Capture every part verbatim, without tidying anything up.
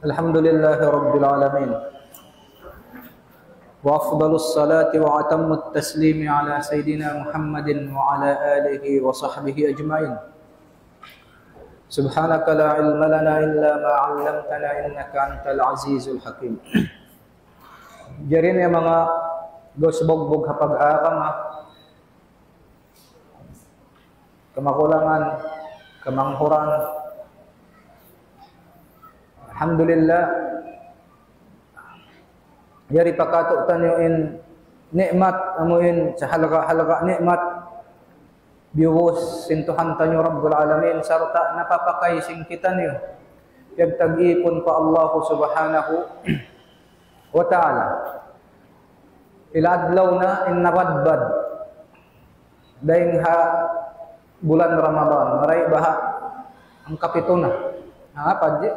الحمد لله رب العالمين، وأفضل الصلاة وأتم التسليم على سيدنا محمد وعلى آله وصحبه أجمعين. سبحانك لا علم لنا إلا ما علمتنا إنك أنت العزيز الحكيم. Jari ini manga gusbog-bog ha pag-agama, kamakulangan, kamanghuran. Alhamdulillah. Yari pa katu' taniyu in ni'mat, amu in sahalga'-halga' ni'mat. Biyuhus sin Tuhan taniyu Rabbul Alamin, sarta' napapakay sin kitaniyu piyagtag-ipun pa Allah Subhanahu wa Ta'ala. Pila adlaw na in nabadbad dayn ha bulan Ramadan, maray' baha' hangkapitu na. Ha, padji?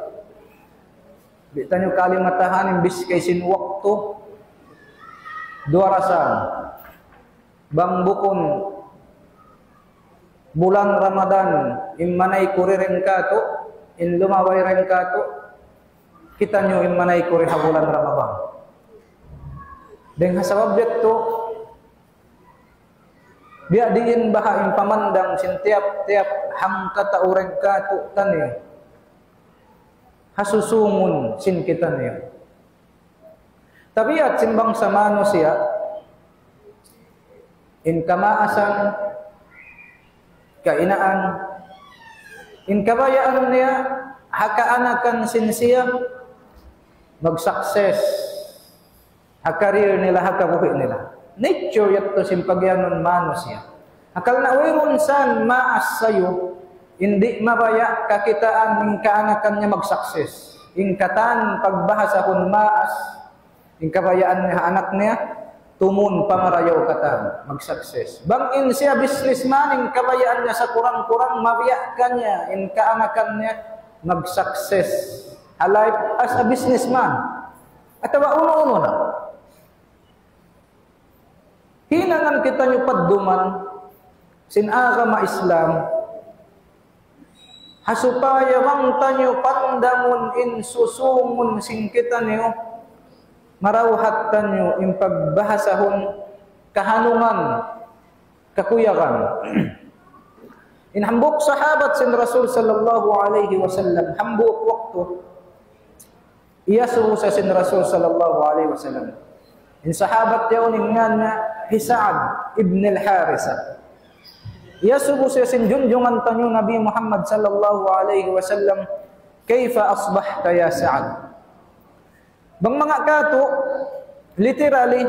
Di' taniyu kalimatahan in biskay sin waktu duwa rasan. Bang bukun bulan Ramadan, in manay kuri dayn katu', in lumabay dayn katu', kitaniyu in manay kuri ha bulan Ramadan. Dayn ha sabab yadtu, biya' diin baha' in pamandang sin tiyap-tiyap hangkatau dayn katu' taniyu ha susungun sin kitaniyu. Tabiat sin bangsa manusiya', in kamaasan, kahinaan, in kabayaan niya ha kaanakan sin siya mag-success ha career nila, ha kabuhi' nila. Nature yadtu sin pagiyanun manusiya'. Hangkan na wayruun san maas sayu, di' mabaya' kakitaan in kaanakan niya mag-success. In katan pagbahasahun maas, in kabayaan niya ha anak niya, tumun pamarayaw katan, mag-success. Bang in siya businessman, in kabayaan niya sa kurang-kurang, mabiya' kaniya, in kaanakan niya, mag-success ha life as a businessman. Atawa unu-unu na. Hinangan kitaniyu padduman sin agama Islam, ha supaya bang taniyu pandamun in susungun sin kitaniyu, marawhat taniyu in pagbahasahun kahanungan, kakuyagan. In hambuuk sahabat sin Rasul sallallahu alayhi wasallam, hambuuk waktu, iyasubu siya sin Rasul sallallahu alayhi wasallam. In sahabat yaun in ngan niya hi Sa'ad ibn al-Harisa. Iyasubu siya sin junjungan taniyu Nabi Muhammad sallallahu alayhi wasallam, "Kayfa asbahta ya Sa'ad?" Bang manga katu', literally,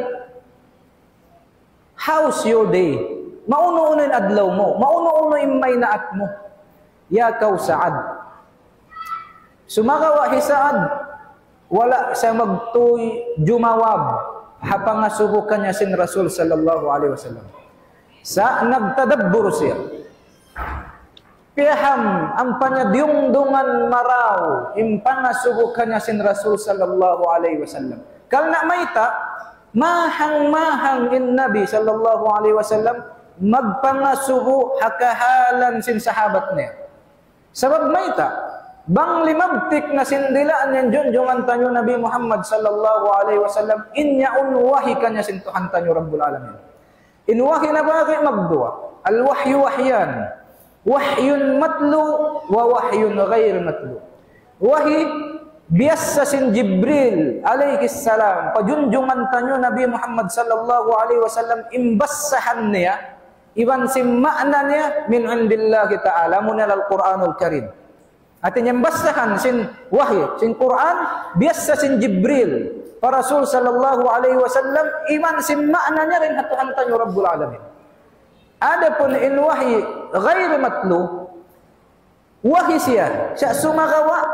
"How's your day?" Maunu-unu in adlaw mu? Maunu-unu in maynaat mu? Ya kaw Sa'ad. Sumagawa' hi Sa'ad, wala' siya magtuy jumawab ha pangasubu kaniya sin Rasul sallallahu alayhi wasallam. Sa' nagtadabbur siya. Piyaham ampa niya diyungdungan marayaw in pangasubu kaniya sin Rasul sallallahu alayhi wasallam. Karna' mayta', mahang-mahang in Nabi sallallahu alayhi wasallam magpangasubu ha kahalan sin sahabat niya. Sabab mayta', bang limabtik na sin dila' niya in junjungan taniyu Nabi Muhammad sallallahu alayhi wasallam, in yaun wahi kaniya sin Tuhan taniyu Rabbul Alamin. In wahi na bagay magduwa. الوحي وحيان. وحي متلو ووحي غير متلو. Wahi biyassa sin Jibril alayhi salam pa junjungan taniyu Nabi Muhammad sallallahu alayhi wasallam, in bassahan niya iban sin ma'na niya من عند الله تعالى, amu na Al-Qur'anul Karim. Hati niya in bassahan sin wahi, sin Qur'an, biyassa sin Jibril pa Rasul sallallahu alayhi wasallam, iban sin ma'na niya dayn ha Tuhan taniyu Rabbul Alamin. Adapun in wahi ghayr matlu, wahi siya, siya sumagawa',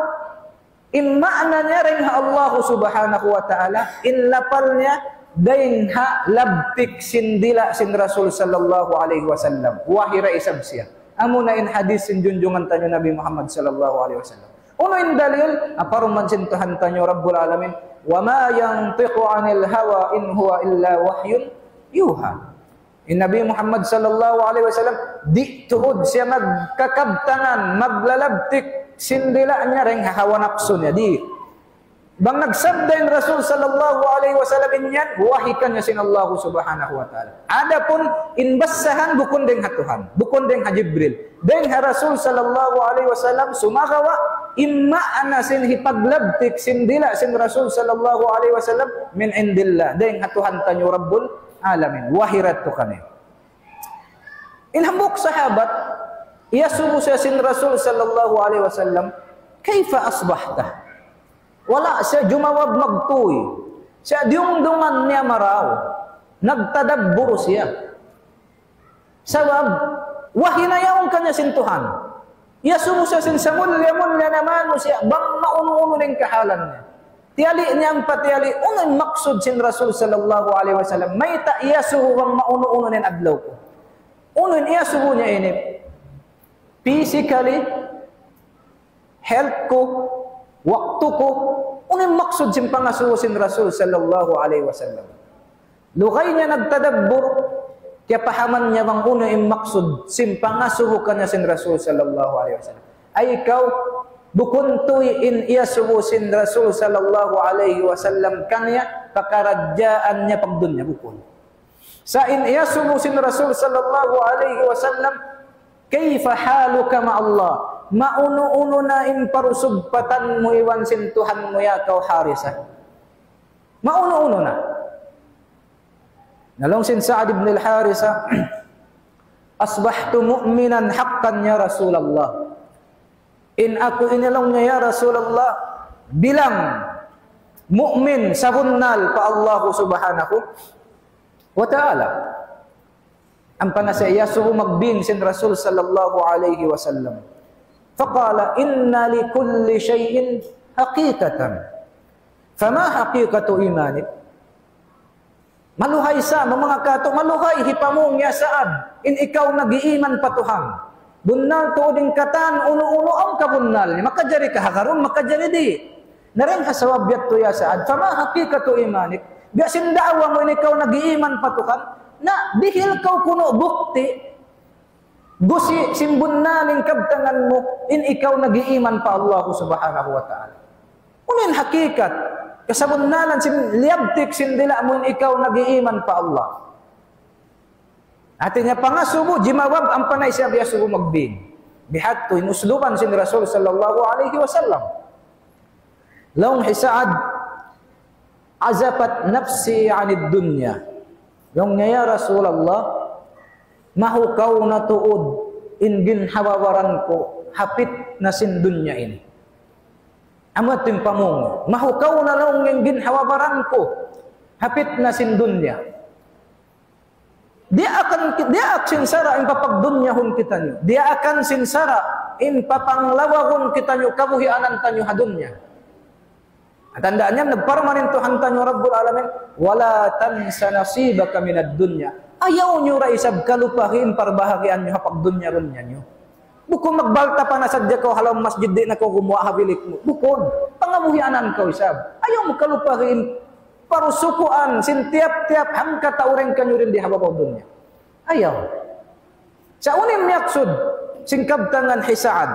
in ma'na niya dayn ha Allah subhanahu wa ta'ala, in lapal niya dayn ha labtik sin dila' sin Rasul sallallahu alayhi wasallam. Wahi da isab siya. Amu na in hadith sin junjungan taniyu Nabi Muhammad sallallahu alayhi wasallam. Unu in dalil? Parman sin Tuhan taniyu Rabbul Alamin, وما ينطق عن الهوى إن هو إلا وحي يوحى. In Nabi Muhammad sallallahu alayhi wasallam, di' tuud siya magkakabtangan, maglalabtik sin dila' niya dayn ha hawa napsu niya. Di'. Bang nagsabda in Rasul sallallahu alayhi wasallam in yan, wahi kaniya sin Allah subhanahu wa ta'ala. Adapun in basahan bukun dayn ha Tuhan, bukun dayn ha Jibril. Dayn ha Rasul sallallahu alayhi wasallam, sumagawa', in maana sin hipaglabtik sin dila' sin Rasul sallallahu alayhi wasallam, min indillah. Dayn ha Tuhan taniyu Rabbul Alamin. Wahi da tu kaniya. In hambuuk sahabat, iyasubu siya sin Rasul sallallahu alayhi wasallam, "Kayfa asbahta?" Wala' siya jumawab magtuy. Siya diyungdungan niya marayaw. Nagtadabbur siya. Sabab, wahi na yaun kaniya sin Tuhan. Iyasubu siya sin samulliya-mulliya na manusiya', bang maunu-unu in kahalan niya. Tiyali' niya ampa tiyali', unu in maksud sin Rasul sallallahu alayhi wasallam. Mayta' iyasubu bang maunu-unu in adlaw ku. Unu in iyasubu niya ini. Physically, health ku, waktu ku, unu in maksud sin pangasubu sin Rasul sallallahu alayhi wasallam. Lugay niya nagtadabbur, kiyapahaman niya bang unu in maksud sin pangasubu kaniya sin Rasul sallallahu alayhi wasallam. Ay ikaw, bukun tuy in iyasubu sin Rasul sallallahu alayhi wasallam kaniya, pakaradjaan niya pagdunya, bukun. Sa' in iyasubu sin Rasul sallallahu alayhi wasallam, "Kayfa haluka ma'allah?" Maunu-unu na in parusugpatan mu iban sin Tuhan mu ya kaw Harisa. Maunu-unu na. Laung sin Sa'ad ibn al-Harisa, "Asbahtu mu'minan haqqan ya Rasulullah." In aku ini laung niya ya Rasulullah, bilang mu'min sabunnal pa Allah subhanahu wa ta'ala. Ampa na siya iyasubu magbing sin Rasul sallallahu alayhi wasallam. فقال: إن لكل شيء حقيقة، فما حقيقة إيمانك؟ Maluhay sa, manga katu', maluhay hipamung ya Sa'ad, in ikaw nag-iiman pa Tuhan. Bunnal tuud in katan, unu-unu awn kabunnal niya. Makajari ka ha karun, makajari di'. Na dayn ha sabab yadtu ya Sa'ad, فما حقيقة إيمانك؟ Biya' sin daawa mu in ikaw nag-iiman pa Tuhan, na dihil kaw kunu' bukti, gusi' sin bunnal in kabtangan mu, in ikaw nag-iiman pa Allah subhanahu wa ta'ala. Unu in hakikat, kasabunnalan sin liyabtik sin dila' mu in ikaw nag-iiman pa Allah. Hati niya pangasubu, jimawab, ampa na siya biyasubu magbing. Bihadtu in usluban sin Rasul sallallahu alayhi wasallam. Laung hi Sa'ad, "أزفت نفسي عن الدنيا." Laung niya, "Ya Rasulullah, mahukaw na tuud in ginhawa-baran ku ha pitna sin dunya ini." Amu yadtu in pamung. Mahukaw na laung in ginhawa-baran ku ha pitna sin dunya. Diyaakan, diyaak sin sara' in papagdunyahun kitaniyu. Diyaakan sin sara' in papanglawagun kitaniyu kabuhianan taniyu ha dunya. Tanda' niya, nagparman in Tuhan taniyu Rabbul Alamin, ولا تنس نصيبك من الدنيا. Ayaw niyu da isab kalupahi in parbahagian niyu ha pagdunya-dunya niyu. Bukun magbalta pa na sadja kaw ha lawm masjid, di' na kaw gumuwa' ha bilik mu. Bukun, pangabuhianan kaw isab. Ayaw mu kalupahi in parusukuan sin tiyap-tiyap hangkatau dayn kaniyu di ha babaw dunya. Ayaw. Sa' unu in miyaksud sin kabtangan hi Sa'ad?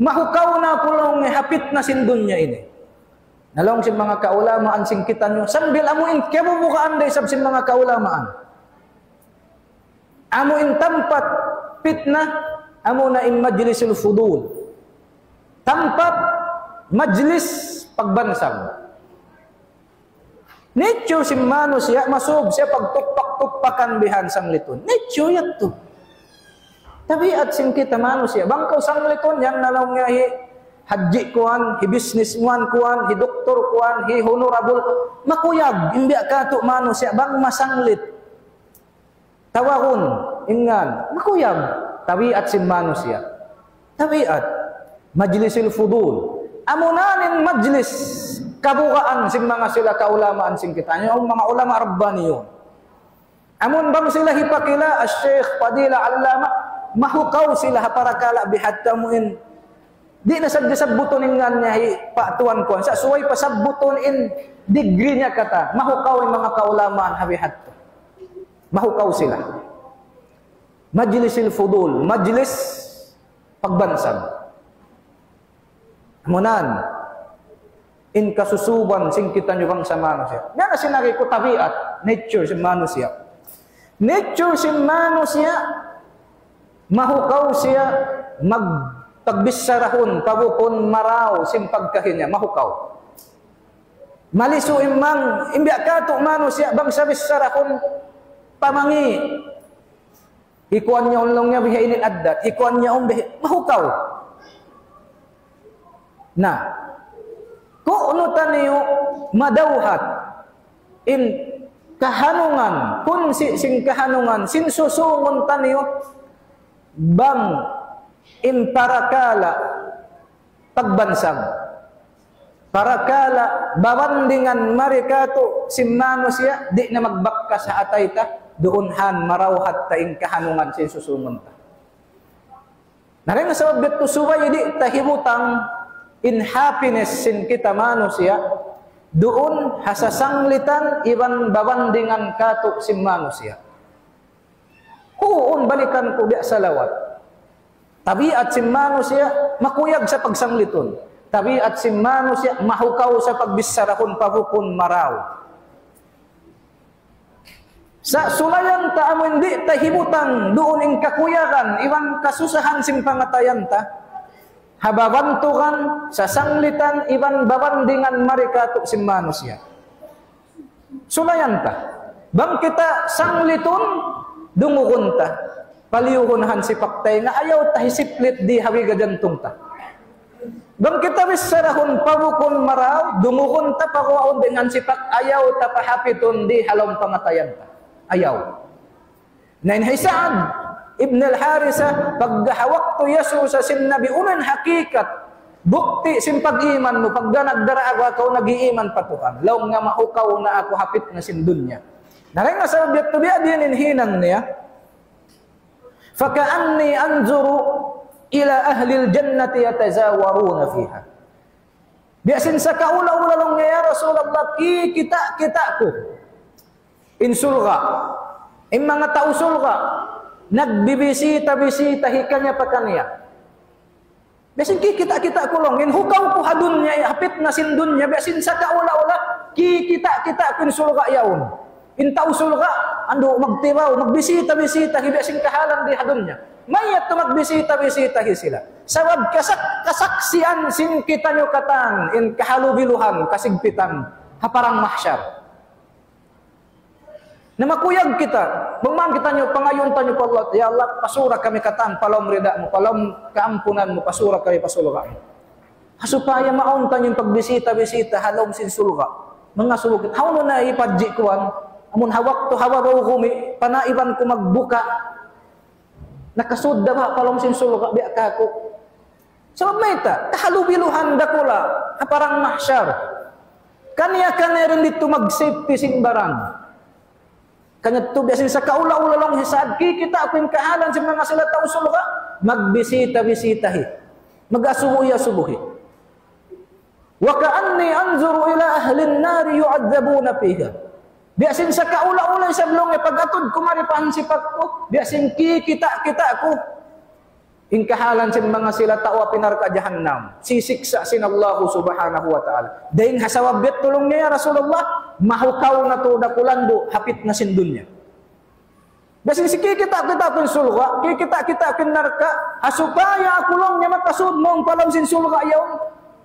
Mahukaw na aku laung ha pitna sin dunya ini. Na laung sin manga kaulamaan sin kitaniyu, sambil amu in kabubukaan da isab sin manga kaulamaan. Amu in tampat pitna, amu na in majlisul fudul. Tampat majlis pagbansag. Nature sin manusiya', masub siya pagtukpak-tukpakan bihan, sanglitun. Nature yadtu. Tabiat sin kita manusiya'. Bang kaw sanglitun, yan na laung niya hi hadji kuwan, hi businessman kuwan, hi doktor kuwan, hi honorable. Makuyag, in biya' katu' manusiya', bang masanglit. Tawagun, in ngan, makuyag, tabiat sin manusiya'. Tabiat, majlisul fudul. Amuna in majlis kabugaan sin manga sila kaulamaan sin kita. Yan manga ulama rabbaniyun. Amun bang sila hipakila, Sheikh, Fadila, Allama, mahukaw sila ha parakala' bihadtu amu in. Di' na sadja sabbutun in ngan niya hi pa tuwan kuwan. Sa' subay pa sabbutun in degree niya kata. Mahukaw in manga kaulamaan ha bihadtu. Mahukaw sila. Majlisil fudul, majlis pagbansag. Amunan, in kasusuban sin kitaniyu bangsa manusiya'. Biya' na sin agi ku tabiat, nature sin manusiya'. Nature sin manusiya', mahukaw siya magpagbissarahun, pa bukun marayaw sin pagkahi niya, mahukaw. Malisu' in mang, in biya' katu' manusiya', bang sa bissarahun, pamangi'. Hikuan niya laung niya bihaini in addat, hikuan niya biha-, mahukaw. Na, ku'nu taniyu madawhat in kahanungan, kunsi sin kahanungan, sin susungun taniyu, bang in parakala' pagbansag. Parakala' babandingan mari katu' sin manusiya', di' na magbakkas ha atay ta, duun han marawhat ta in kahanungan sin susungun ta. Na dayn ha sabab yadtu subay di' ta hibutang in happiness sin kita manusiya', duun ha sasanglitan iban babandingan katu' sin manusiya'. Huun, balikan ku biya' salawat. Tabiat sin manusiya', makuyag sa pagsanglitun. Tabiat sin manusiya', mahukaw sa pagbissarahun pa bukun marayaw. Sa' sulayan ta amun di' ta hibutang duun in kakuyagan, iban kasusahan sin pangatayan ta. Ha babantugan, sasanglitan, iban babandingan mari katu' sin manusiya'. Sulayan ta. Bang kita sanglitun, dungugun ta. Paliyuhun han sipak ta, nga ayaw ta hisiplit di ha biga jantung ta. Bang kita bissarahun pa bukun marayaw, dungugun ta, paguwaun dayn han sipak, ayaw ta pahapitun di ha lawm pangatayan ta. Ayaw. Na in hi Sa'ad ibn al-Harisa, pagga ha waktu iyasubu sin Nabi, unu in hakikat, bukti sin pag-iman mu, pagga nagdara aku, aku nag-iiman pa Tuhan. Laung niya mahukaw na aku ha pitna sin dunya. Na dayn ha sabab yadtu biya' diin in hinang niya. فكأني أنظر إلى أهل الجنة يتزاورون فيها. Biya' sin sakaula-ula laung niya, "Ya Rasulullah, kikita'-kita' ku in surga'. In manga tau surga', nagbibisita-bisita hikaniya-pakaniya." Biya' sin kikita'-kita' ku laung, in hukaw ku ha dunya, ha pitna sin dunya, biya' sin sakaula-ula, kikita'-kita' ku in surga' yaun. In tau surga', andu' magtibaw, magbisita-bisita hi, biya' sin kahalan di ha dunya. Mayta' magbisita-bisita hi sila? Sabab kasak-, kasaksian sin kitaniyu katan, in kahalubiluhan, kasigpitan, ha parang mahsyar. Na makuyag kita, bang man kitaniyu, pangayuun taniyu pa Allah, "Ya Allah, pasura kami katan pa lawm rida mu, pa lawm kaampunan mu, pasura kami pa surga' mu." Ha supaya maawn taniyu in pagbisita-bisita ha lawm sin surga'. Mangasubu kita, "Hawnu na ipadji' kuwan? Amun ha waktu ha babaw kumi, panaiban ku magbuka. Nakasud da ba pa lawm sin surga' biya' kaku'?" Sabab mayta', kahalubiluhan dakula', ha parang mahsyar. Kaniya-kaniya da in didtu mag-safety sin baran. Kaniya-kaniya biya' sin sakaula-ula laung hi Sa'ad, kikita' ku in kahalan sin manga sila tau surga', magbisita-bisita hi. Mag-asubuhi-asubuhi. وكأني أنظر إلى أهل النار يعذبون فيها. Biya' sin sakaula-ula isab laung niya pag-atud ku mari pa hansipak ku, biya' sin kikita'-kita' ku in kahalan sin manga sila tau api narka' jahannam, sisiksa' sin Allah subhanahu wa ta'ala. Dayn ha sabab yadtu laung niya, "Ya Rasulullah, mahukaw na tuud aku landu' ha pitna sin dunya." Biya' sin kikita'-kita' ku in surga', kikita'-kita' ku in narka', ha supaya aku laung niya makasud mawn pa lawm sin surga' yaun,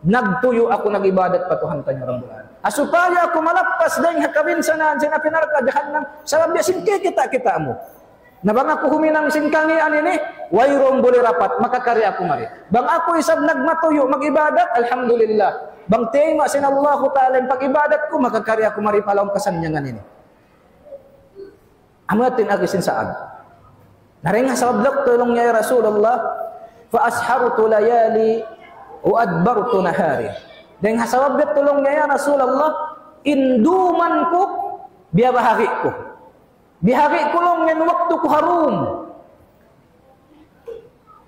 nagtuyu' aku nag-ibadat pa Tuhan taniyu Rabbul Alamin. Ha supaya aku malappas dayn ha kabinsanaan sin api narka' jahannam, sabab biya' sin kikita'-kita' mu. Na bang aku huminang sin kangīan ini, wayruun buli rapat, makakari aku mari. Bang aku isab nagmatuyu' mag-ibadat, alhamdulillah. Bang tiyayma' sin Allahu Ta'ala in pag-ibadat ku, makakari aku mari pa lawm kasannyangan ini. Amu yadtu in agi sin Sa'ad. Na dayn ha sabab yadtu laung niya, "Ya Rasulullah, فأسهرت ليالي وأدبرت نهاري." Dayn ha sabab yadtu laung niya, "Ya Rasulullah, in duman ku, biyabahagi' ku. Biyahagi' ku laung in waktu ku ha dum.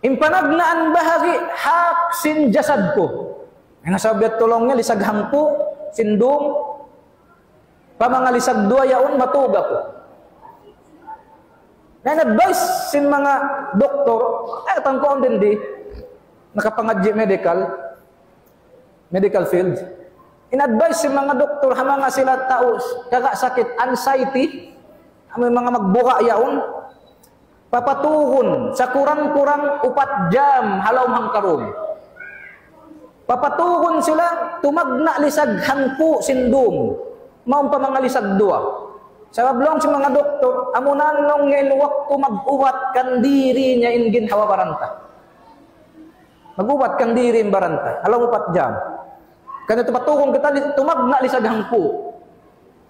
In panagnaan bahagi' hak sin jasad ku." Dayn ha sabab yadtu laung niya, lisag hangpu' sin dum, pa manga lisag duwa yaun matug aku. Na in advice sin manga doktor, ay, tangko din di, nakapangadji' medical, medical field. In advice sin manga doktor, ha manga sila tau, kaga sakit, anxiety, amu in manga magbuga yaun, papatugun, sa kurang-kurang upat jam, ha lawm hangkarum. Papatugun sila, tumagna' lisag hangpu' sin dum. Mawn pa manga lisag duwa. Sabab laung sin manga doktor, amu na laung niya in waktu mag-ubat kan diri niya in ginhawa-baran ta. Mag-ubat kan diri in baran ta. Ha lawm upat jam. Karna' tumatugung kita, li- tumagna' lisag hangpu'.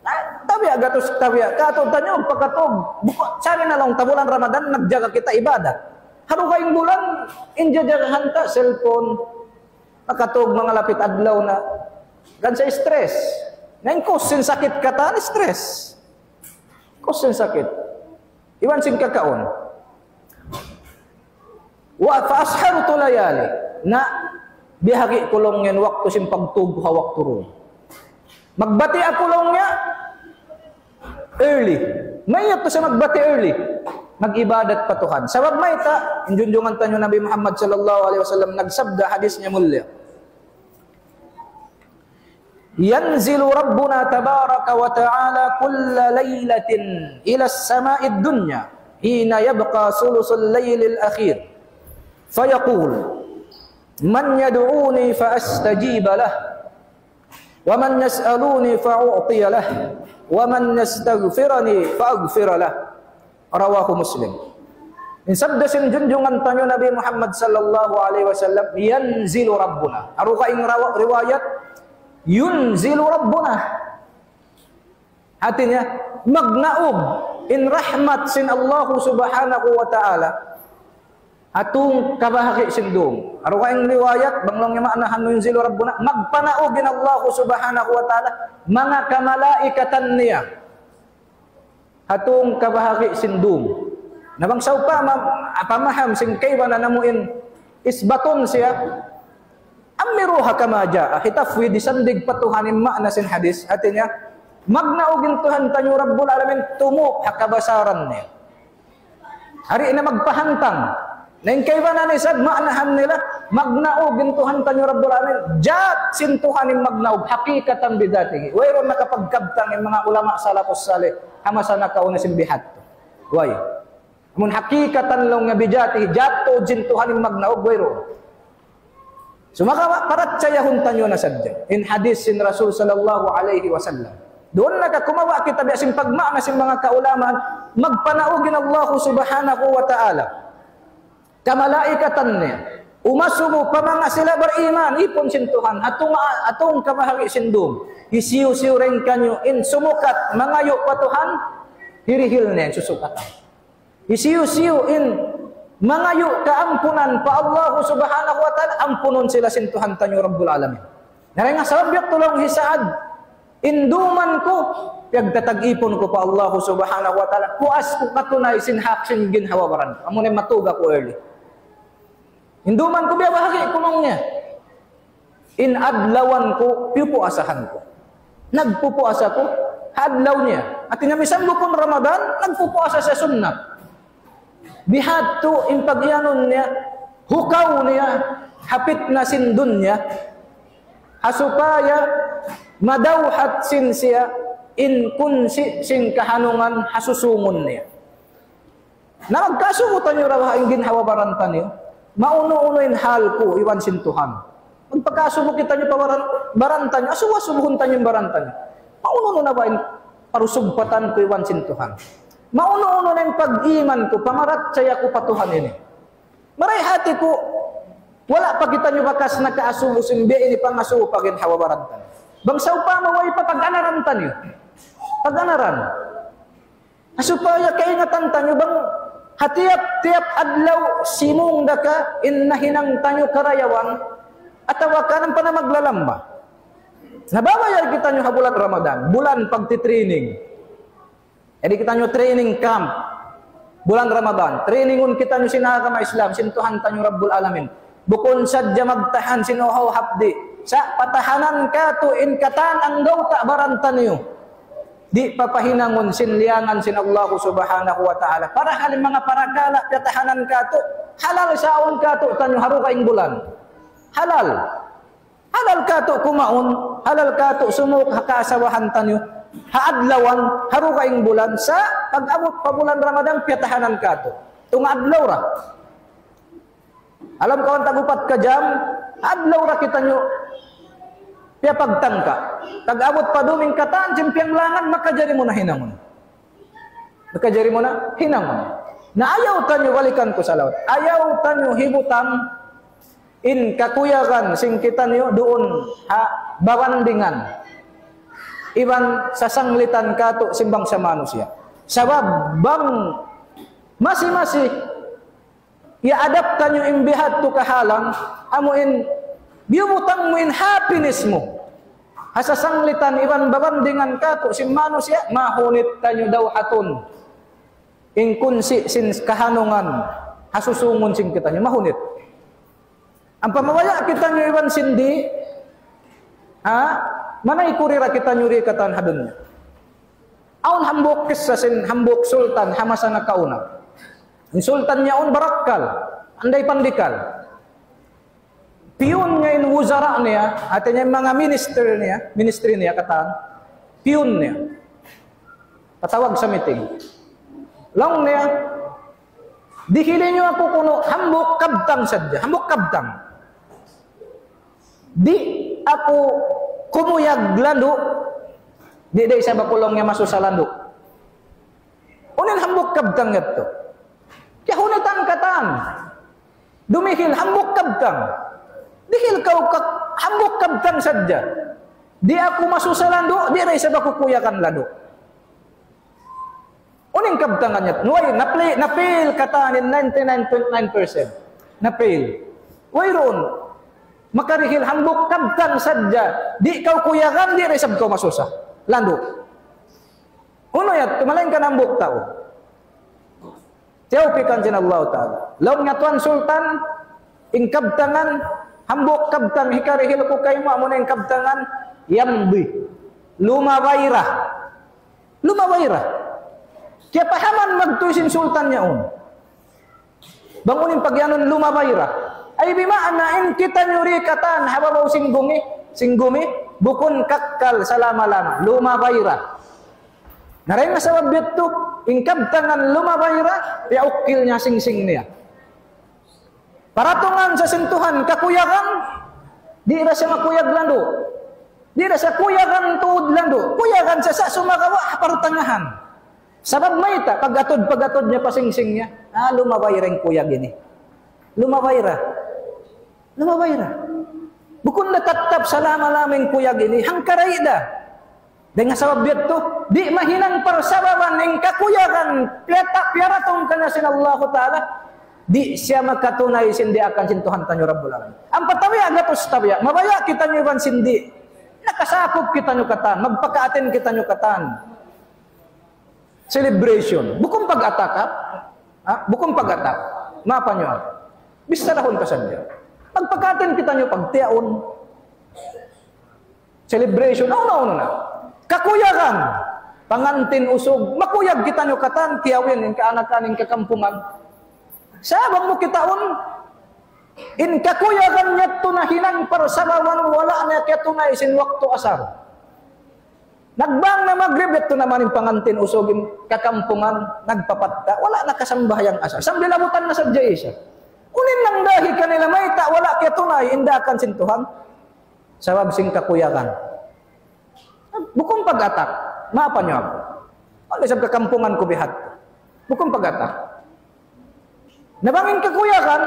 Ah, tabiya' gatus, tabiya'. Katu' taniyu, pagkatug. Buka, sari na laung ta bulan Ramadan, nagjaga kita ibadat. Ha dugaing bulan, in jajagahan ta, cellphone. Makatug manga lapit adlaw na. Gan sa stress. Na in cause sin sakit katan, stress. Cause sin sakit. Iban sin kakaun. Wa fa ashartu layali. Na, bihari' ku laung yan waktu sin pagtug ha waktu duun. Magbati' aku laung niya early. Mayta' siya magbati' early? Mag-ibadat pa Tuhan. Sabab mayta', in junjungan taniyu Nabi Muhammad sallallahu alayhi wasallam nagsabda, hadis niya mulia. ينزل ربنا تبارك وتعالى كل ليلة إلى السماء الدنيا حين يبقى ثلث الليل الأخير فيقول: من يدعوني فأستجيب له، ومن يسألني فأعطي له، ومن يستغفرني فأغفر له. رواه مسلم. In sabda sin junjungan taniyu Nabi Muhammad sallallahu alayhi wasallam, ينزل ربنا. Aru ka in rawa-, riwayat, ينزل ربنا. Hati niya, magnaug in rahmat sin Allah subhanahu wa ta'ala ha tung kabahagi' sin dum. Aru ka in riwayat, bang laung niya maana hanu ينزل ربنا, magpanaug in Allah subhanahu wa ta'ala, manga kamalaikatan niya. Ha tung kabahagi' sin dum. Na bang sawpama, pamaham sin kaibanan namu' in isbatun siya, أمروها كما جاء. Hitafwid, isandig pa Tuhan in maana sin hadis. Hati niya, magnaug in Tuhan taniyu Rabbul Alamin, tumup ha kabasaran niya. Di' na magpahantang. Na in kaibanan isab, maanahan nila, magnaug in Tuhan taniyu Rabbul Alamin, jat sin Tuhan in magnaug, hakikatan bidatihi. Wayruun nakapagkabtang in manga ulama salafus salih, ha masa nakauna sin biya' hādtu. Way. Amun hakikatan laung niya bidatihi, jat tuud sin Tuhan in magnaug, wayruun. Sumagawa', parachayahun taniyu na sadja in hadis sin Rasul sallallahu alayhi wasallam. Duun na ka kumawa' kita biya' sin pagmaana sin manga kaulamaan, magpanaug in Allah subhanahu wa ta'ala. Kamalaikatan niya. Umasubu pa manga sila bariman, ipun sin Tuhan. Ha tung, ha tung kabahagi' sin dum. Hisiyu-siyu dayn kaniyu in sumukat, mangayu' pa Tuhan, hirihil niya in susukat. Hisiyu-siyu in mangayu' kaampunan pa Allah subhanahu wa ta'ala, ampunun sila sin Tuhan taniyu Rabbul Alamin. Na dayn ha sabab yadtu laung hi Sa'ad, in duman ku, piyagtatag-ipun ku pa Allah subhanahu wa ta'ala, puas ku katunay sin hak sin ginhawa-baran ku. Amu na in matug aku early. In duman ku biya' bahagi' ku laung niya. In adlawan ku, piyupuasahan ku. Nagpupuasa ku, ha adlaw niya. Hati niya misan bukun Ramadan, nagpupuasa siya sunnat. Bihādtu in pag-iyanun niya, hukaw niya, ha pitna sin dunya, ha supaya madawhat sin siya, in kunsi sin kahanungan ha susungun niya. Na magkasubu taniyu ra baha' in ginhawa-baran taniyu. Maunu-unu in hal ku iban sin Tuhan. Magpakasubu kitaniyu pa baran, baran taniyu. Asubu-asubuhun taniyu in baran taniyu. Maunu-unu na ba in parusugpatan ku iban sin Tuhan. Maunu-unu na in pag-iman ku, pamarachaya ku pa Tuhan ini. Marayaw hati ku, wala' pa kitaniyu bakas nakaasubu sin biya' ini pangasubu pa ginhawa-baran taniyu. Bang sawpama way pa pag-anaran taniyu. Pag-anaran. Supaya kaingatan taniyu bang ha tiyap-tiyap adlaw simūng da ka in nahinang taniyu karayawan atawa ka ampa na maglalamba. Nababayad kitaniyu ha bulan Ramadan, bulan pagti-training. Jadi kitaniyu training camp, bulan Ramadan. Trainingun kitaniyu sin agama Islam, sin Tuhan taniyu Rabbul Alamin. Bukun sadja magtahan sin uhaw hapdi'. Sa' patahanan katu' in katan anggawta' baran taniyu. di' papahinangun sin liyangan sin Allah Subhanahu wa Ta'ala. Parahal in manga parakala' piyatahanan katu', halal sa awn katu'taniyu ha dugaing bulan. Halal. Halal katu' kumaun, halal katu' sumuk ha kaasawahan taniyu. Ha adlawan, ha dugaing bulan, sa' pag-abut pa bulan Ramadan, piyatahanan katu'. Tunga' adlaw ra. Alam kaw, tag-upat ka jam, adlaw ra kitaniyu piyapagtangka. Tag-abut pa dum in katan, sin piyanglangan, makajari mu na hinangun. Makajari mu na hinangun. Na ayaw taniyu, balikan ku sa lawat. Ayaw taniyu hibutang in kakuyagan sin kitaniyu duun ha babandingan iban sasanglitan katu' sin bangsa manusiya'. Sabab bang masi-masi, iyaadap taniyu in biya' hādtu kahalan, amu in biyubutang mu in happiness mu ha sasanglitan iban babandingan katu' sin manusiya', mahunit taniyu dawhatun in kunsi' sin kahanungan ha susungun sin kitaniyu, mahunit. Ampa mabaya' kitaniyu iban sin di', ha? Manay kurira kitaniyu di' katan ha dunya. Awn hambuuk kissa sin hambuuk sultan ha masa nakauna. In sultan niya yaun barakkal, anday pandikal. Piyun niya in wuzara niya, hati niya in manga minister niya, ministry niya katan. Piyun niya. Patawag sa meeting. Laung niya, "Dihili niyu aku kunu' hambuuk kabtang sadja, hambuuk kabtang. Di' aku kumuyag landu', di' da isab aku," laung niya, "masusa landu'." Unu in hambuuk kabtang yadtu? Kiyahunitan katan. Dumihil hambuuk kabtang. Dihil kaw ka-, hambuuk kabtang sadja. Di' aku masusa landu', di' da isab aku kuyagan landu'. Unu in kabtangan niya? Nuway, na-fail, na-fail katan in ninety-nine point nine percent. Na-fail. Wayruun. Makarihil hambuuk kabtang sadja. Di' kaw kuyagan, di' da isab kaw masusa landu'. Unu yadtu, malaingkan hambuuk tau. Tiyawpikan sin Allah Ta'ala. Laung niya, "Tuan Sultan, in kabtangan, hambuuk kabtang hikarihil ku kaymu, amuna in kabtangan, yamdi. Lumabay ra. Lumabay ra." Kiyapahaman magtuy sin sultan yaun bang unu in pagiyanun lumabay ra. Ay, bima'na in kitaniyu di' katan ha babaw sin gumi, sin gumi, bukun kakkal salama-lama. Lumabay ra. Na dayn ha sabab yadtu, in kabtangan lumabay ra, piyaukkil niya singsing niya. Paratungan sa sin Tuhan kakuyagan, di' da siya makuyag landu'. Di' da siya kuyagan tuud landu'. Kuyagan sa, sa' sumagawa' ha partangahan. Sabab mayta', pag-atud, pag-atud niya pa singsing niya, ah, lumabay ra in kuyag ini. Lumabay ra. Lumabay ra. Bukun da tattap salama-lama in kuyag ini, hangkaray da. Dayn ha sabab yadtu, di' mahinang parsababan in kakuyagan, piyata-, piyaratung kaniya sin Allahu Ta'ala, di' siya makatunay sin diyaakan sin Tuhan taniyu Rabbul Alamin. Ampa tabiya' gatus tabiya', mabaya' kitaniyu iban sin di'. Nakasakup kitaniyu katan, magpakaatin kitaniyu katan. Celebration. Bukun pag-attack, ha? Ha? Bukun pag-attack. Maapa niyu? Bisarahun ta sadja. Pagpakaatin kitaniyu pagtiyaun. Celebration. Unu-unu na. Kakuyagan. Pangantin usug. Makuyag kitaniyu katan, tiyawin, in kaanakan, in kakampungan. Sa' bang mu kitaun, in kakuyagan yadtu nahinang parsababan, wala' na kiyatunay sin waktu asar. Nagbang na magrib, yadtu naman in pangantin usug, in kakampungan, nagpapatta, wala' nakasambahayang asar. Sambil abutan na sadja isya. Unu in nangdahi kanila mayta', wala' kiyatunay in daakan sin Tuhan? Sabab sin kakuyagan. Bukun pag-attack. Maapa niyu aku? Wala' isab kakampungan ku biya' hādtu. Bukun pag-attack. Na bang in kakuyagan,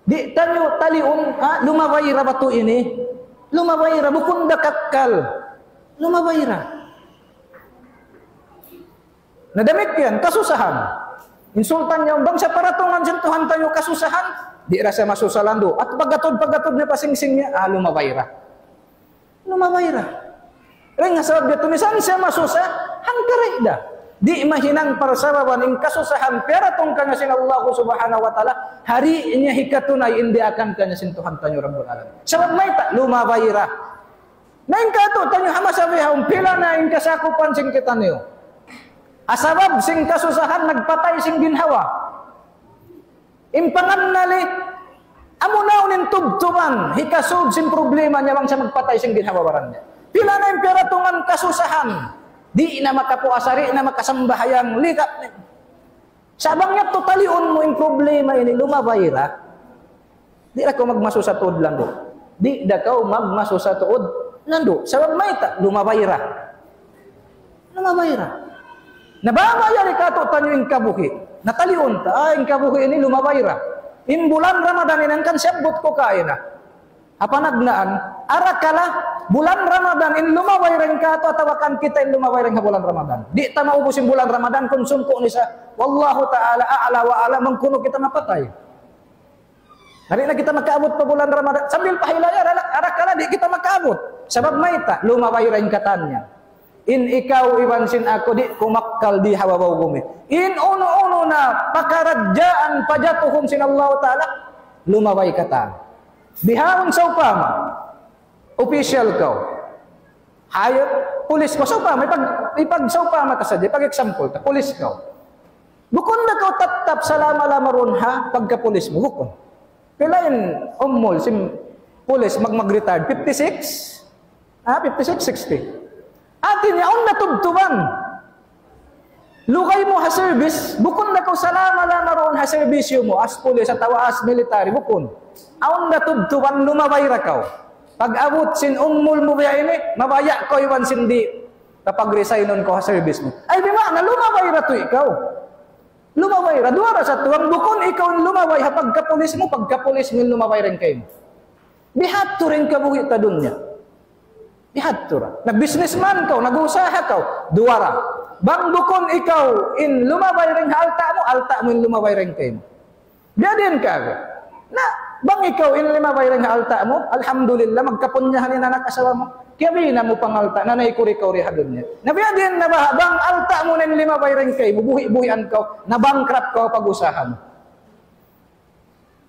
di' taniyu taliun, ha? Lumabay ra batu ini. Lumabay ra, bukun da kakkal. Lumabay ra. Na damikkiyan, kasusahan. In sultan niya, bang siya paratungan sin Tuhan taniyu kasusahan, di' ra siya masusa landu'. At pag-atud, pag-atud niya pa singsing niya, ah, lumabay ra. Lumabay ra. Dayn ha sabab yadtu, misan siya masusa, hangkaray da. Di' mahinang parsababan in kasusahan, piyaratung kaniya sin Allah Subhanahu wa Ta'ala, di' niya hikatunay in diyaakan kaniya sin Tuhan taniyu Rabbul Alamin. Sabab mayta', lumabay ra. Na in katu'taniyu ha masa bihaun, pila na in kasakupan sin kitaniyu. Ha sabab sin kasusahan, nagpatay sin ginhawa. In pangannal, amu na in tubtuban, hikasud sin problema niya bang siya magpatay sin ginhawa-baran niya. Pila na in piyaratungan kasusahan, di' na makapuasa, di' na makasambahayang, likat na. Sa' bang yadtu taliun mu in problema ini, lumabay ra. Di' da kaw magmasusa tuud landu'. Di' da kaw magmasusa tuud landu'. Sabab mayta', lumabay ra. Lumabay ra. Na bang yari katu'taniyu in kabuhi'. Na taliun ta, ah, in kabuhi' ini lumabay ra. In bulan Ramadan ini hangkan siyabbut ku kaina. Ha panagnaan, arakala', bulan Ramadan in lumabay ra in katu', atawa kan kita in lumabay ra in ha bulan Ramadan. Di' ta maubus in bulan Ramadan, kung sumku' ni sa, wallahu ta'ala a'la wa a'lam, bang kunu' kita mapatay. Na di' na kita makaabut pa bulan Ramadan. Sambil pa hilaya, arak-, arakala' di' kita makaabut. Sabab mayta', lumabay ra in katan niya. In ikaw iban sin aku di' kumakkal di ha babaw bumi. In unu-unu na pakaradjaan pajatuhun sin Allah Ta'ala, lumabay katan. Bihaun sawpama, official kaw. Higher, pulis kaw. Sawpama, ipag-, ipag-, sawpama ta sadja, ipag-example ta, pulis kaw. Bukun da kaw tattap salama-lama duun ha pagkapulis mu, bukun. Pila in umul sin pulis mag-, mag-retired? Fifty-six? Ah, fifty-six, sixty. Hati niya, awn na tubtuban. Lugay mu ha service, bukun da kaw salama-lama duun ha serbisyu mu, as pulis atawa as military, bukun. Awn na tubtuban, lumabay ra kaw. Pag-abut sin umul mu biya' ini, mabaya' kaw iban sin di'. Kapag resignun kaw ha service mu. Ay, di' maana, lumabay ra tuud ikaw. Lumabay ra, duwa ra sa tuwan, bukun ikaw in lumabay ha pagkapulis mu, pagkapulis mu in lumabay dayn kaymu. Bihadtu ra in kabuhi' ta dunya. Bihadtu ra. Nag-businessman kaw, nag-usaha kaw, duwa ra. Bang bukun ikaw in lumabay dayn ha alta' mu, alta' mu in lumabay dayn kaymu. Biya' diin ka ga? Na, bang ikaw in limabay dayn ha alta' mu, alhamdulillah, magkapunyahan in anak asawa mu. Kiyabin mu pa in alta', na naikuri-kuri ha dunya. Na biya' diin na baha', bang alta' mu na in limabay dayn kaymu, buhi'-buhian kaw, na-bankrupt kaw pag-usaha mu.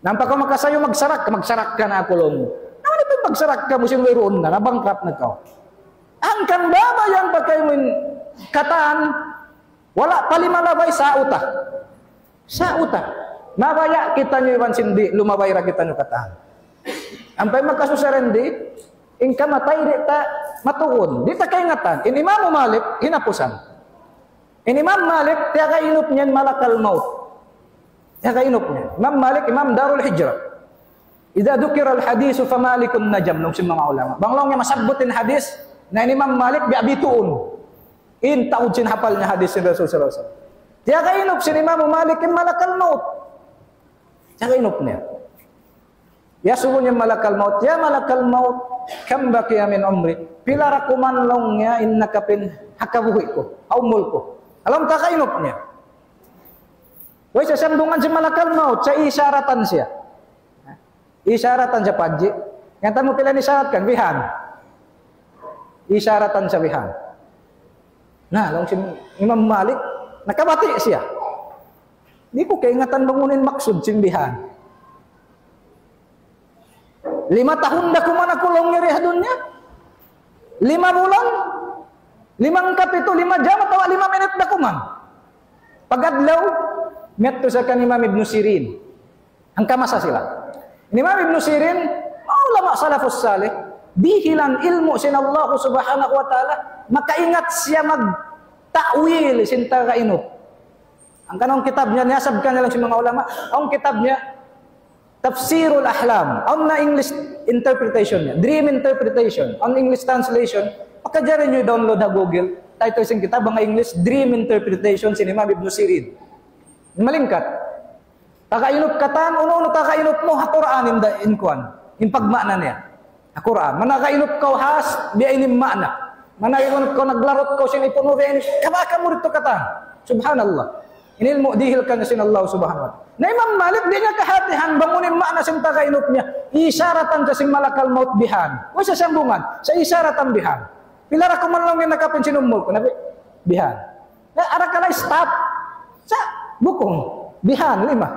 Nampa kaw makasayu magsarak, magsarak ka na aku laung mu. Na, unu pa in pagsarak kamu sin wayruun na, na-bankrupt na kaw. Hangkan babayan pa kaymu in katan, wala' pa limalabay sa uta. Sa uta. Mabaya' kitaniyu iban sin di', lumabay ra kitaniyu katan. Ampa in makasusa dayn di', in kamatay di' ta matuun, di' ta kaingatan. In Imam Malik, hinapusan. In Imam Malik, tiyagainup niya in malakal maut. Tiyagainup niya. Imam Malik, Imam Darul Hijrah. إذا ذكر الحديث فمالك نجم, laung sin manga ulama. Bang laung niya masabbut in hadith, na in Imam Malik, biya' bituun. In taud sin hapal niya hadith sin Rasul sallallahu alayhi wasallam. Tiyagainup sin Imam Malik in malakal maut. Tiyagainup niya. Iyasubu niya malakal maut, "يا ملك الموت، كم بقي من عمري؟" Pila ra kuman laung niya in nakapin ha kabuhi' ku, ha umul ku. Laung tiyagainup niya. Way, sasambungan sin malakal maut, sa' isaratan siya. Isaratan siya, "Padji, ngata' mu pila in isarat kan?" "Bihan." Isaratan siya bihan. Na, laung sin Imam Malik, nakabati' siya. Di' ku kaingatan bang unu in maksud sin bihan. Lima tahun da kuman aku laung niya di ha dunya. Lima bulan, lima hangka pitu, lima jam atawa lima minit da kuman. Pag-adlaw, miyadtu siya kan Imam Ibn Sirin. Hangka masa sila. Imam Ibn Sirin, manga ulama salafus salih, dihilan ilmu' sin Allah subhanahu wa ta'ala, makaingat siya mag-ta'wil sin tagainup. Hangkan awn kitab niya, niyasab kaniya laung sin manga ulama, awn kitab niya, Tafsirul Ahlam, awn na English interpretation niya, dream interpretation, awn English translation, makajari niyu download ha Google, title sin kitab, ha English, Dream Interpretation, sin Imam Ibn Sirin. Malingkat. Tagainup katan, unu-unu tagainup mu, ha Qur'an in da-, in kuwan, in pagma'na niya. Ha Qur'an. Managainup kaw has, biya' ini in ma'na. Managainup kaw, naglarut kaw sin ipun mu, biya' ini, kabaka mu didtu katan. Subhanallah. In ilmu' dihil kaniya sin Allah subhanahu wa ta'ala. Na Imam Malik, di' niya kahatihan, bang unu in ma'na sin tagainup niya. Isaratan siya sin malakal maut bihan. Way sasambungan, sa' isaratan bihan. Pila ra kuman laung niya nakapin sin umul ku, nabi, bihan. Na, arakala' stop. Sa', bukun. Bihan, lima.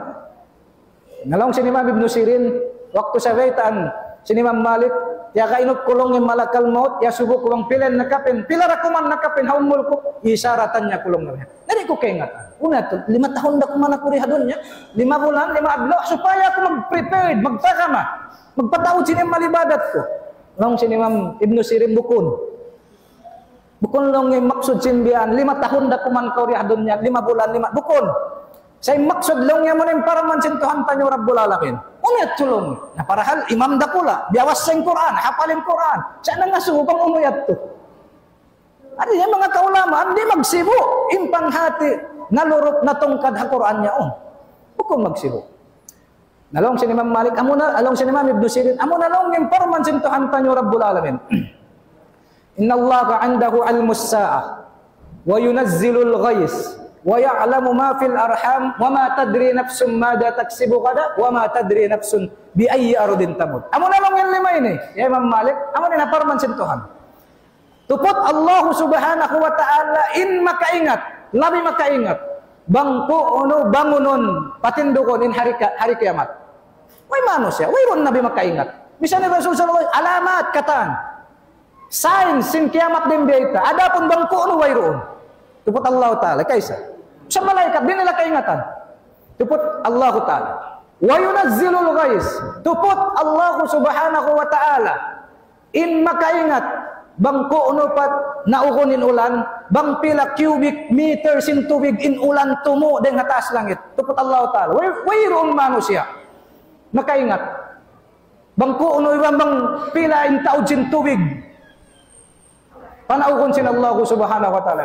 Na laung sin Imam Ibn Sirin, waktu siya baytaan, Sin Imam Malik, tiyaga inut ku laung in malakal maut, iyasubu ku bang pila in nakapin, pila da kuman nakapin ha umul ku, isaratan niya ku laung niya. Na di' ku kaingatan. Unu yadtu, lima tahun da kuman aku di ha dunya, lima bulan, lima adlaw, supaya aku mag-prepared, magtagama, magpataud sin amal ibadat ku. Laung sin Imam Ibnu Sirin, bukun. Bukun laung in maksud sin biya' yan, lima tahun da kuman kaw di ha dunya, lima bulan, lima, bukun. Sa' in maksud laung niya amuna in parman sin Tuhan taniyu Rabbul Alamin. Unu yadtu laung niya. Na parahal imam dakula', biyawas sin Qur'an, hapal in Qur'an. Sa' nangasubu bang unu yadtu. Adi niya manga kaulamaan, di' magsibu', in panghati, nalurup, natungkad ha Qur'an niya, oh. Bukun magsibu'. Na laung sin Imam Malik, amuna, laung sin Imam Ibnu Sirin, amuna laung in parman sin Tuhan taniyu Rabbul Alamin. إن الله عنده علم الساعة وينزل الغيث ويعلم ما في الأرحام وما تدري نفس ماذا تكسب غدا وما تدري نفس بأي أرض تموت. Amuna laung in lima ini, ya Imam Malik, amuna in parman sin Tuhan. Tuput Allah Subhanahu wa Ta'ala in makaingat, labi makaingat. Bang ku'nu bangunun, patindugun in hari ka-, hari kiyamat. Way manusiya', wayruun labi makaingat. Misan in Rasul sallallahu alayhi wasallam, alamat katan. Signs sin kiyamat dayn biyayta'. Adapun bang ku'nu wayruun. Tuput Allah Ta'ala, kaysa. Sa' malaikat, di' nila kaingatan. Tuput Allah Ta'ala. وينزل الغيث. Tuput Allah Subhanahu wa Ta'ala in makaingat, bang ku'nu pa naugun in ulan, bang pila cubic meter sin tubig in ulan tumu' dayn ha taas langit. Tuput Allah Ta'ala. Way, wayruun manusiya' makaingat. Bang ku'nu iban bang pila in taud sin tubig. Panaugun sin Allah Subhanahu wa Ta'ala.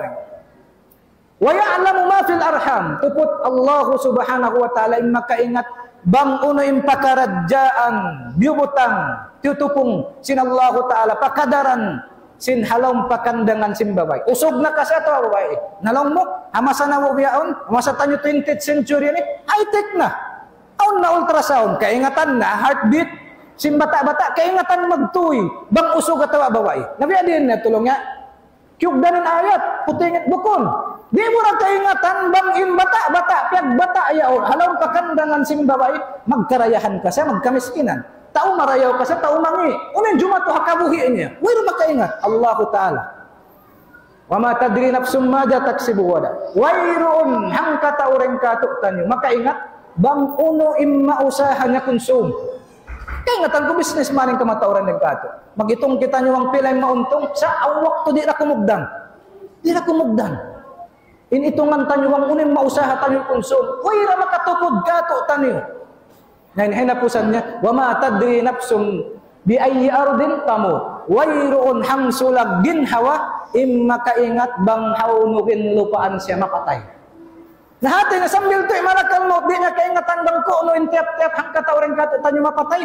ويعلم ما في الأرحام. Tuput Allah Subhanahu wa Ta'ala in makaingat bang unu in pakaradjaan, biyubutang, tiyutupung sin Allah Ta'ala, pakadaran sin ha lawm pakandangan sin babai. Usug na kasa atawa babai. Na laung mu, ha masa namu' bihaun, ha masa taniyu twentieth century ini, high-tech na. Awn na ultrasound, kaingatan na, heartbeat, sin bata'-bata', kaingatan magtuy, bang usug atawa babai. Na biya' diin na tulung niya, kiyugdan in ayat, putingit bukun. Di' mu ra kaingatan bang in bata'-bata', piyagbata' yaun, ha lawm pakandangan sin babai, magkarayahan kasa, magkamiskinan. Tau marayaw kasa, tau mangi'. Unu in jumatu ha kabuhi' niya. Wayruun makaingat. Allahu Ta'ala. وما تدري نفس ماذا تكسب غدا. Wayruun hangkatau dayn kātu'niyu makaingat bang unu in mausaha niya kunsum. Kaingatan ku businessman in kamatauran dayn kātu'. Mag-itung kitaniyu bang pila in mauntung, sa' awn waktu di' da kumugdan. Di' da kumugdan. In itungan taniyu bang unu in mausaha taniyu kunsum. Wayra makatukud kātu'niyu. Na in hinapusan niya, وما تدري نفس بأي أرض تموت. Wayruun hangsulag ginhawa in makaingat bang hawnu in lupaan siya mapatay. Na hati niya sambil tuud malakal maut, di' niya kaingatan bang ku'nu in tiyap-tiyap hangkatau dayn kātu'niyu mapatay,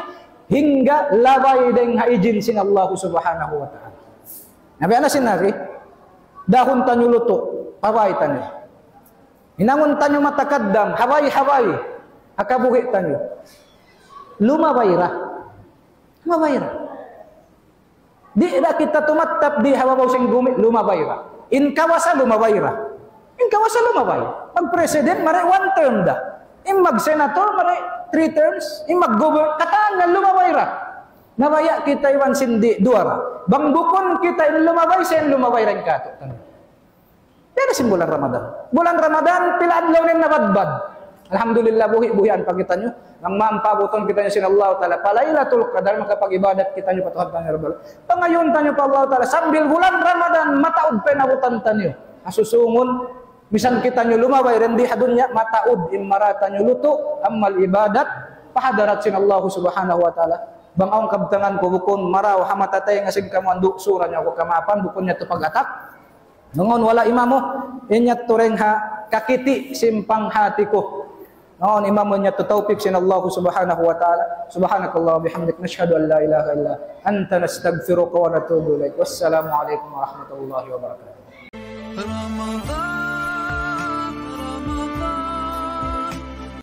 hangga labay dayn ha ijin sin Allah Subhanahu wa Ta'ala. Na biya' na sin Nabi, dahun taniyu lutu', pabay taniyu. Hinangun taniyu matakaddam, habay-habay, ha kabuhi' taniyu. Lumabay ra. Lumabay ra. Di' da kita tumattap di ha babaw sin gumi, lumabay ra. In kawasa, lumabay ra. In kawasa, lumabay. Pag president, mari one term da. In mag senator, mari three terms. In mag governor, katan na lumabay ra. Nabaya' kita iban sin di' duwa ra. Bang bukun kita in lumabay, siya in lumabay ra in kātu'. Biya' na sin bulan Ramadan. Bulan Ramadan, pila adlaw na in nabadbad. Alhamdulillah, buhi'-buhian pa kitaniyu. Bang mampabutun kitaniyu sin Allah Ta'ala pa Laylatul Qadar, makapag-ibadat kitaniyu pa Tuhan taniyu Rabbul. Pangayuun taniyu pa Allah Ta'ala, sambil bulan Ramadan, mataud pa in abutan taniyu. Ha susungun, misan kitaniyu lumabay dayn di ha dunya, mataud in mara taniyu lutu', amal ibadat, pa hadarat sin Allah Subhanahu wa Ta'ala. Bang awn kabtangan ku bukun marayaw ha mata tayng sin kamu andu' sura niya aku kamaapan, bukun niya tu pag-atak. Nungun wala' imamu, in yadtu dayn ha kakiti' sin panghati ku. Nungun imamu in yadtu tawpik sin Allah Subhanahu wa Ta'ala. سبحانك اللهم وبحمدك نشهد أن لا إله إلا أنت نستغفرك ونتوب إليك. والسلام عليكم ورحمة الله وبركاته.